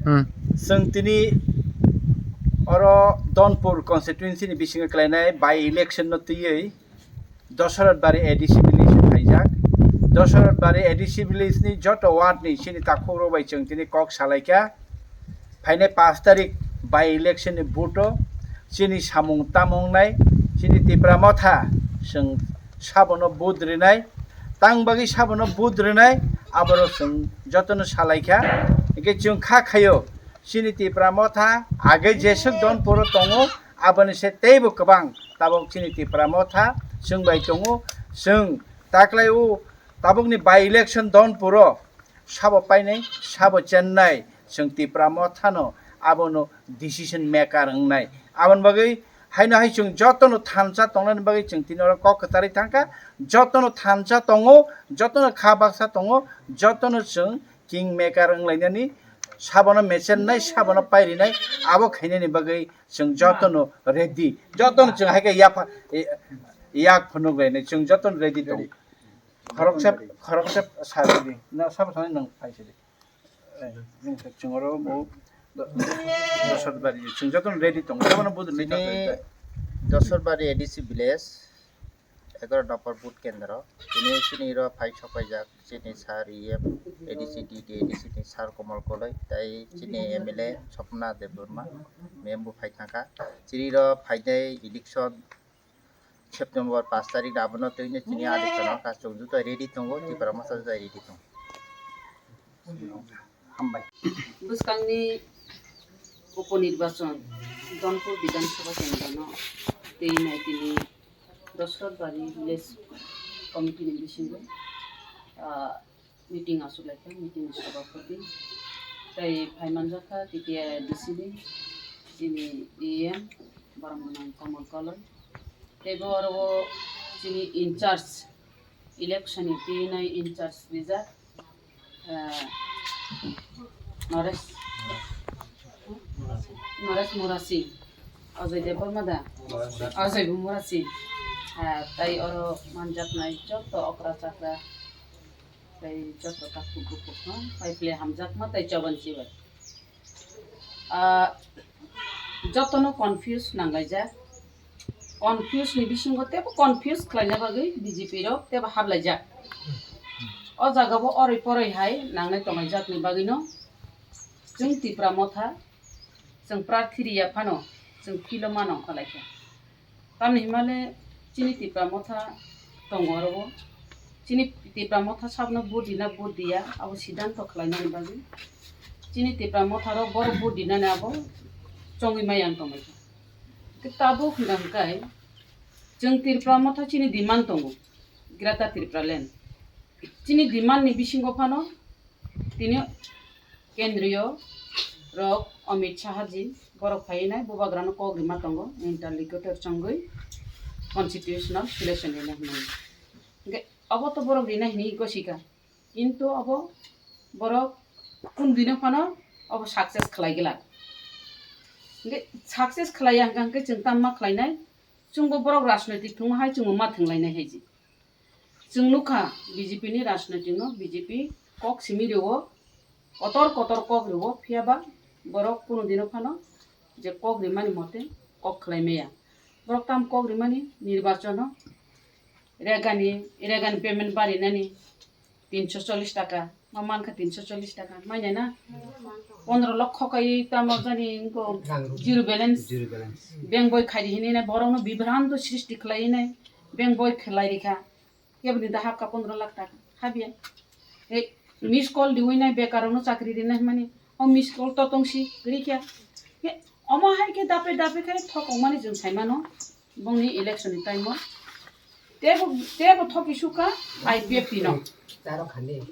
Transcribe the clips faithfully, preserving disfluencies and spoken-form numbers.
Hmm. Chwng tini oro Donpur constituency ni bisingo khlainai by election no twiwi Doshorat Bari A D C village phaijak. Doshorat Bari A D C village ni joto ward ni chini takhuk rok bai chwng tini kok salaikha. Phainai pash tarik by election ni vote o chini samung tamung nai, chini Tipra Motha chwng sabono vote rinai, tang bagwi sabono vote rinai, aboro chwng jotono salaikha. Hwnkhe chwng kha khaio, chini Tipra Motha age jeswk Donpuro tongo, aboni se teibo kwbang tabok chini Tipra Motha chwng bai tongo. Chwng taklai o tabokni by election Donpuro sabo painai, sabo chennai, chwng Tipra Mothano abono decision maker wngnai. Aboni bagwi haino hai chwng jotono thansa tongnani bagwi chwng tini oro kok kwcharwi thangkha, jotono thansa tongo, jotono kha baksa tongo, jotono chwng king maker wnglainani, sabono mechennai, sabono pairinai, abo khainani bagwi chwng jotono ready, jotono chwng hai khe yapha-, yak phunuk lainai, chwng jotono ready tongo. Khoroksa, khoroksa sa sidi. Na sabo thani nang phai sidi. Eh, nang chwng oro bo do-, Doshorat Bari. Chwng jotono ready tongo. Jotono budut ni Chini Doshorat Bari A D C village, egaroh number booth kendro. Chini, chini ro phai sopaijak. Chini sir E M, A D C D D, A D C ni sir Komol Koloi, tai chini M L A Swapna Debbarma, membu phai thangkha. Chini ro phainai election September pash tarik abono twino chini adiktono kasung juto ready tongo, Tipra Motha juto ready tongo. Hambai. Bwskangni upo nirbachon Donpur Bidhan Sabha Kendrono tei nai tini Dosrat Bari Village Committee ni bisingo, ah, meeting aswk laikha, meeting ni sabapati. Tei phai manjakha T T A D C ni chini E M, borok mwnang Komol Koloi. Tei bo oro o chini in charge, election ni twi nai in charge rijak, ah, Naresh, Naresh Murasing, Ajay Debbarma da? Ajay bo Murasing. Ah, tei oro manjaknai joto okra chakra, tei joto takhuk bukhuk no pai phle hamjakma tei choban chibai. Ah, jotono confuse nanglaijak. Confuse ni bisingo tebo confuse khlaina bagwi B J P rok tebo hablaijak. O jaga bo oroi poroi hai nangnai tonglaijak ni bagwino chwng Tipra Motha, chwng prarthi riya phano chwng filo mano khalai kha. Tamni himale chini Tipra Motha tongo oro o. Chini Tipra Motha sabno vote rina vote riya, abo siddhanto khlainani bagwi. Chini Tipra Motha rok borok vote rinani abo chongwi maya wng tongmai kha. Tei tabuk hwnka hwnkhe chwng Tipra Motha chini demand tongo, Greater Tipraland. Chini demand ni bisingo phano tini kendriyo rok Amit Shah ji borok phaiwi nai bubagrano kok rima tongo, interlocutor chongwi constitutional solution rina hwnwi. Hwnkhe obo to borok rina hwnwi gosika, kintu obo borok kunu dino phano obo success khlai glak. Hwnkhe success khlaiya hwnkha hwnkhe chwng tamo ma khlainai? Chwngbo borok rajnoitik thwngma hai chwngbo ma thwnglainai hai ji. Chwng nukha B J P ni rajnoitik no, B J P kok simi rio, kotor kotor kok rio, phiya ba borok kunu dino phano je kok rimani mote kok khlai maya. Borok tam kok rimani nirbachon o regani, regani payment barinani tinso chollish taka. Ma mankha tinso chollish taka, manya na? Pondro lokho kai tamo jani wngkho zero balance. Zero balance. Bank boi khaidi hinwi nai borokno bibranto srishti khlaiwi nai bank boi khlai rikha. Keboni da hapkha pondro lakh taka, habya. He miss call diwi nai bekarokno chakri rina hwnmani. O miss call to tongsi rikha. He omo hai khe dape dape khe thokongmani chwng saimano. Bongni election ni time o tebo, tebo thoki sukha I P F T no.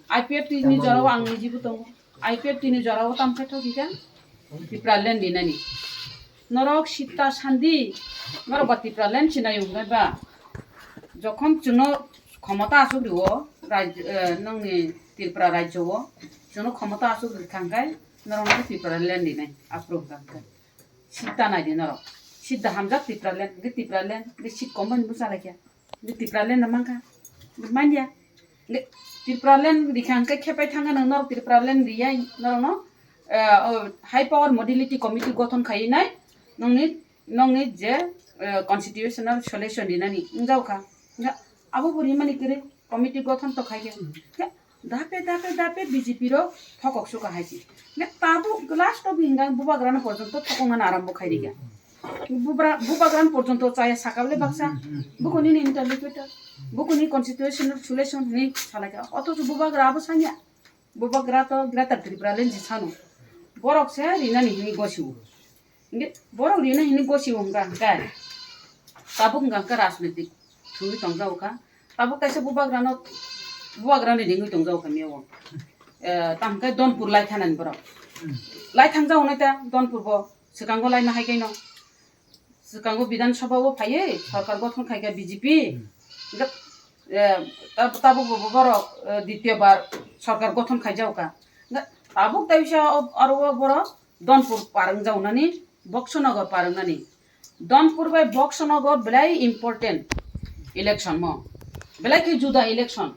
I P F T ni jorao ang nijibo tongo. I P F T ni jorao tamkhe thoki kha Tipraland dinani. Norok sita sandi, norok ba Tipraland sinai wngkha ba. Jokhon chwngno khomota asuk rio, raj-, eh, nongni Tripura rajyo o chwngno khomota asuk rikha hwnkhe norok no Tipraland dinai approve wngkha hwnkhe. Sita naidi norok. Sita hamjak Tipraland, hwnkhe Tipraland, hwnkhe seat kom bai bo chalaikha. Hwnkhe Tipraland no mankha. Hwnkhe manya. Hwnkhe Tipraland rikha hwnkhe khepai thangkha nwng norok Tipraland riyai norokno eh, oh, high power modality committee gothon khainai nongni, nongni je, eh, constitutional solution rinani wngjago kha. Nga abo bo rimani kwrwi committee gothon to khaikhe. Nga dape, dape, dape B J P rok thokok suka hai si. Nga tabuk last of hinga bubagrano porjonto thokoknani arambo khairikha. Bubra-, bubagrano porjonto chaya sakable baksa. Bukuni ni interlocutor, bukuni constitutional solution ni salaikha. Othocho bubagra abo sanya. Bubagra to Greater Tripura le sano. Borok se rinani hini gosio. Hingke borok rina hini gosio hingka hingka. Tabuk hingka hingka rajnitik thwi tongjago kha. Tabuk kaisa bubagrano, bubagrani ringwi tongjago kha miyao. Eh, tamo khe Donpur lai thanani borok. Lai thangjago nai ta Donpur bo, swkango lai ma hai kaino. Swkango Bidhan Sabha o phaiwi sorkar gothon khaikha B J P. Hingke, eh, tab-, tabuk bo borok, eh, dityo bar sorkar gothon khaijago kha. Hingke tabuk taisa o, aro o borok Donpur par wngjago nani, Boksonogor par wngnani. Donpur bai Boksonogor belai important election mo. Belai khe juda election.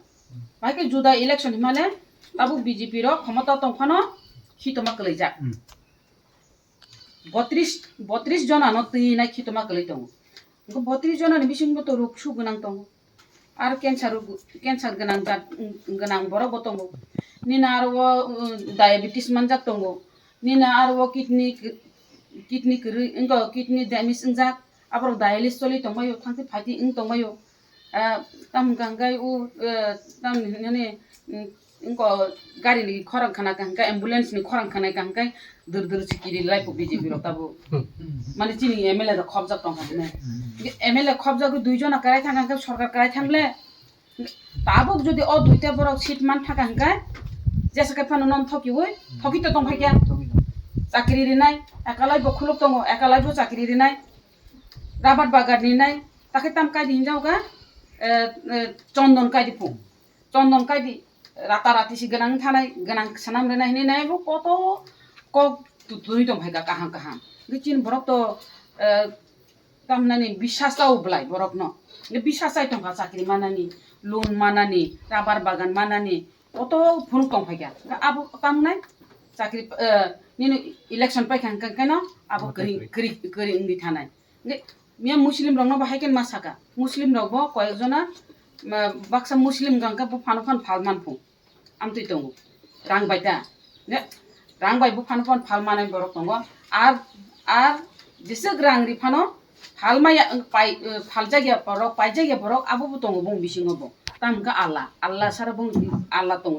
Bai khe juda election himale tabuk B J P rok khomota tongphano khitoma kwlaijak. Hmm. Botris, botris jona no twi nai khitoma kwlai tongo. Hingke botris jona ni bisingo to ruk su gwnang tongo. Ar cancer, cancer gwnang jat, gwnang borok bo tongo. Nini aro o, um, diabetes manjak tongo. Nini aro o kidney, kidney kwrwi, wngkha kidney damage wngjak. Aborok dialysis choli tongbaio, thangti phaiti wng tongbaio. Ah, tamo hwnka hwnkhe o, eh, tamo hinani, mm, wngkha gari ni khorang khana ka hwnkhe, ambulance ni khorang khana ka hwnkhe, dur dur sikiri lai po B J P rok tabuk. Hmm. Mane chini M L A rok khopjak tongkha hwnwi. Hmm. M L A khopjagwi dui jona kwrai thangkha hwnkhe sorkar kwrai thangle. Tabuk jodi o duita borok seat man thaka hwnkhe, jesa khe phano non thokiwi, thoki to tongphai kha. Thoki tong. Chakri rinai, ekalai bo khuluk tongo, ekalai bo chakri rinai. Rabar bagan rinai, takhe tam kaidi hinjago kha, eh, eh, chondon kaidi phu. Chondon kaidi rata rati si gwnang thanai, gwnang sanam rinai hinwi nai bo koto kok tu-, twi tongphai kha kaham kaham. Hwnkhe chini borok to, eh, tamnani bisas tao belai borokno. Hwnkhe bisas chai tongkha chakri manani, loan manani, rabar bagan manani, koto phunuk tongphaikha. Hwnkhe abo tamnai chakri, eh, nini election paikha hwnkhe keno abo kwrwi, kwrwi, kwrwi wngwi thanai. Hwnkhe miya Muslim rokno bo hai khe ma saka. Muslim rok bo koyek jona, ma, baksa Muslim hwnkhe bo phano phano phal man phu. Amtwi tongo. Rang bai ta. Ne? Rang bai bo phano phano phal manai borok tongo. Ar, ar jeswk rang ri phano phal maya, pai, phaljak ya borok, paijak ya borok, abo bo tongo bong bisingo bo. Tamo hwnkhe Allah. Allah sara bong, Allah tongo.